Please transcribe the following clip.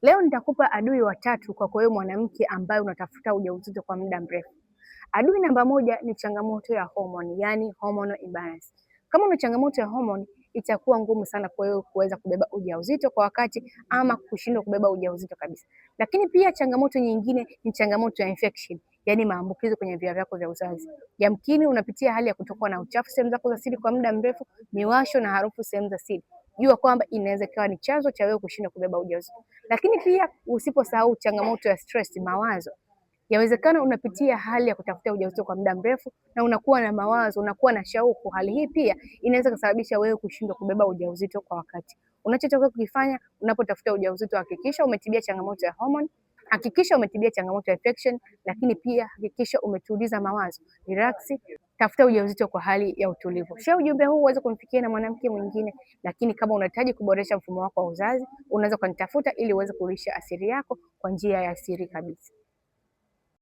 Leo nitakupa adui watatu kwako wewe mwanamke ambaye unatafuta ujauzito kwa muda mrefu. Adui namba moja ni changamoto ya homoni, yani hormonal imbalance. Kama una changamoto ya homoni, itakuwa ngumu sana kwa wewe kuweza kubeba ujauzito kwa wakati ama kushindwa kubeba ujauzito kabisa. Lakini pia changamoto nyingine ni changamoto ya infection, yani maambukizo kwenye via vyako vya uzazi. Yamkini unapitia hali ya kutokuwa na uchafu sehemu zako za siri kwa muda mrefu, miwasho na harufu sehemu za siri. Jua kwamba inaweza ikawa ni chanzo cha wewe kushindwa kubeba ujauzito. Lakini pia usiposahau changamoto ya stress, mawazo. Yawezekana unapitia hali ya kutafuta ujauzito kwa muda mrefu na unakuwa na mawazo, unakuwa na shauku. Hali hii pia inaweza kusababisha wewe kushindwa kubeba ujauzito kwa wakati. Unachotakiwa kukifanya unapotafuta ujauzito, hakikisha umetibia changamoto ya homoni, hakikisha umetibia changamoto ya infection, lakini pia hakikisha umetuliza mawazo, relax, tafuta ujauzito kwa hali ya utulivu. Share ujumbe huu uweze kumfikia na mwanamke mwingine, lakini kama unahitaji kuboresha mfumo wako wa uzazi, unaweza kunitafuta ili uweze kulisha asili yako kwa njia ya siri kabisa.